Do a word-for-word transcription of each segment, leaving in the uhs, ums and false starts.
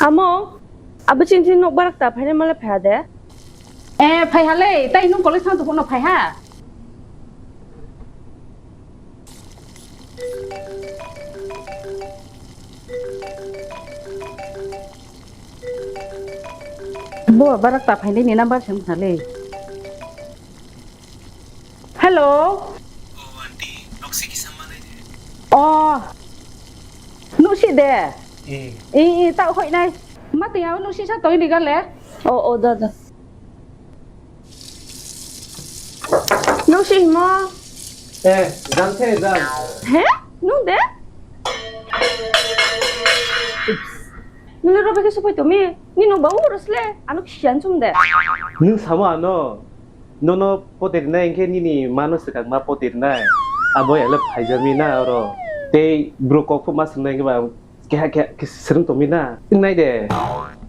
Amo, abo chini chini nok barak ta phainai male phaiya de? Eh, phaiha le, tai nwng college thang tongkha no phaiha? Bo barak ta phainai ni number se wngkha le. Hello. Oh, aunty, nok si kisa manai de. Oh. Nuk si de. Eh. Eh, eh, ta hoi nai. Ma te ya nuk si sa toi ni gale. Oh, oh, da, da. Nuk si mo. Eh, jang the, jang. He? Nuk de? Nini robe ke supai to mi. Ni nuk ba urus le. Anu kisian sum de. Nwng samo ano. Nono potirnai hwnkhe nini mano swkang ma potirnai. Abo yale phaijami na oro. Tei bro kok phuk ma swngnai hwnkhe ba keha keha khe swrwng tongmi na. Wngnai de.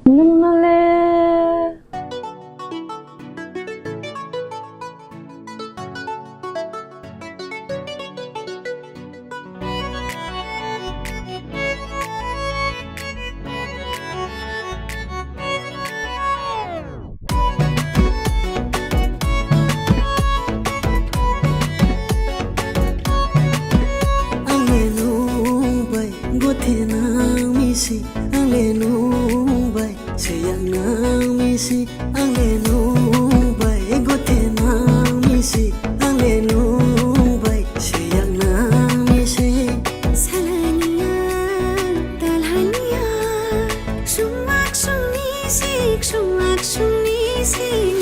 Nwng no le. Ang le nwng bai gothe nang misi, ang le nwng bai seyang nang misi, ang le nwng bai gothe nang misi, ang le nwng bai seyang nang misi. Salhaniya, talhaniya, sungwak sungni sik, sungwak sungni sik,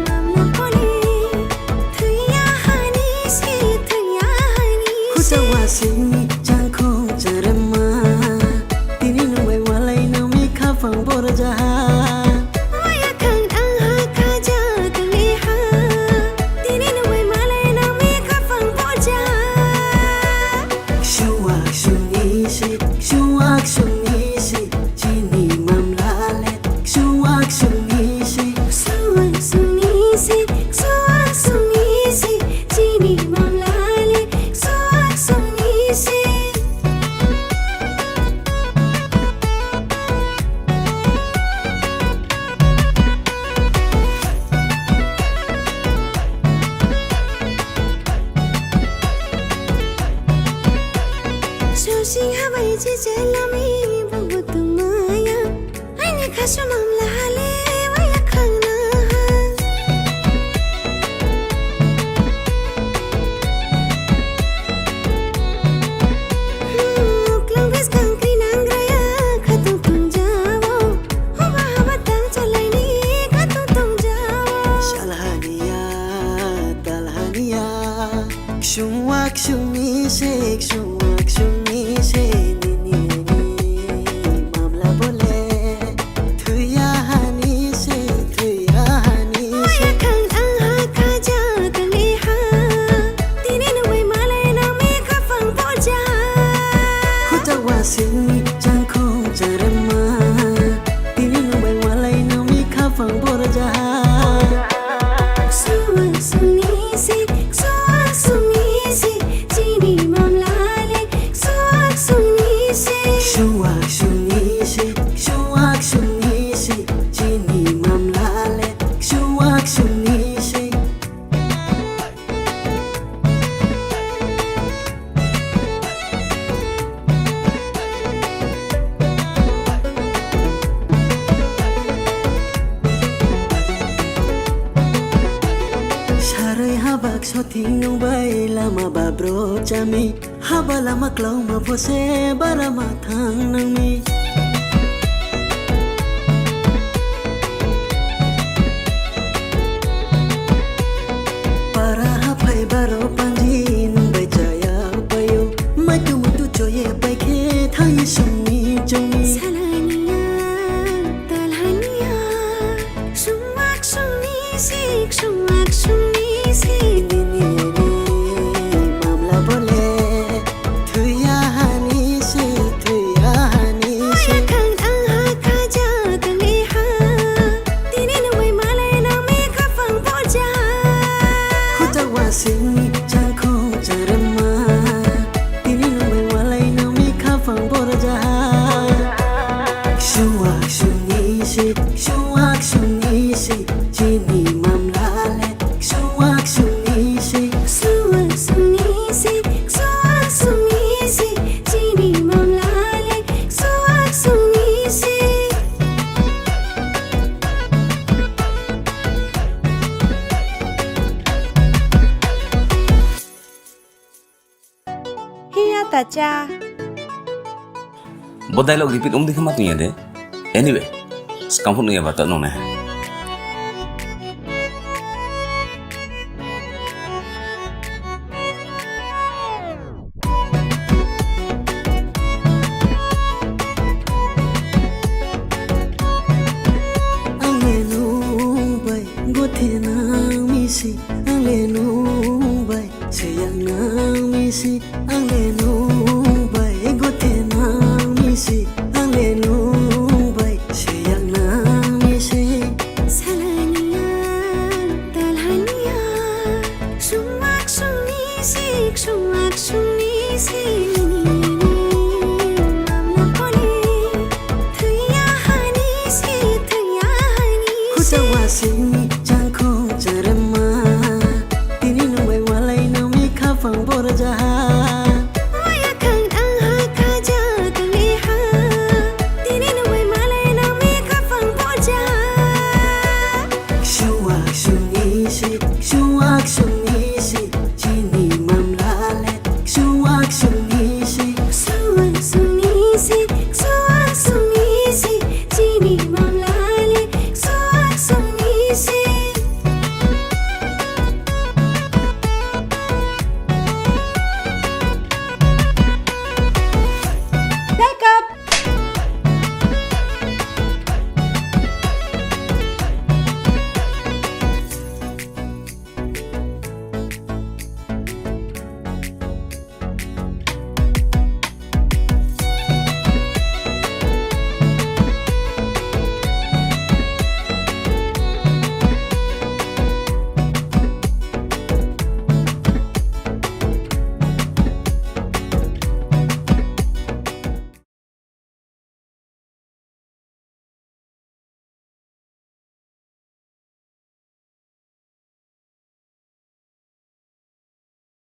mamla pole, thwiya hani sik, thwiya hani sik. Khusa wasingni changkhong charema, tini nwng bai walai nangni khapang borjaha. Waya khang ang ha khaja tangli ha, tini nwng bai malai nangni khapang borjaha. Shuwak suni si, shuwak suni si, chini mamla le. Shuwak suni si, shuwak suni si, shuwak suni si, chini mamla le. Shuwak suni si. Sosing habai chichilami bubu tumaya. Aini khasumam lahale waya khangna ha. Hmm, uklang bes kangkri nanggraya khatung tungjawo. Hoba haba tang chalaini khatung tungjawo. Salhaniya, talhaniya. Ksungwak sungni se, ksungwak sungni se, nini ani mamla bole. Thwiya hani se, thwiya hani se. Waya khang ang ha khaja tangli ha. Tini nwng bai malai nangni khapang borja. Khuchak wasingni changkhong charema. Tini nwng bai malai nangni khapang borja. Sungni se, sungni se, chini mamla le. Sungni se, sungni se, sungni se, chini mamla le. Sungni se. Saroi habak sothing nungbai lama babro chami. Haba lama klauma phose barama thang nangni. Para haphai baro panji nungbai chaya payo. Maitu mutu choye paikhe thai sungni chungni. Salaniya, talhaniya, sungwak sungni sik, sungwak sungni sik. Nini ani mamla bole. Thwiya hani se, thwiya hani se. Waya khang ang ha khaja tangli ha. Tini nwng bai malai nangni khapang borja. Khuchak wasingni ta cha. Bo dialogue repeat wngdi khe ma tongya de. Anyway, skang phut nungya ba ta nung nai. Ang le nung bai gothe nang misi, ang le nung bai seyang nang misi, ang le nung bai gothe nang misi, ang le nung bai seyang nang misi. Salaniya, talhaniya, sumak suni sik, sumak suni sik. Mamla pole, thwiya hani sik, thwiya hani sik. Khusa wasing changkhung charema, tini nung bai walai nami khapang borjaha. Waya khang ang ha khaja kang leha, tini nung bai malai nami khapang borjaha. Shuwak suni sik, shuwak suni sik, chini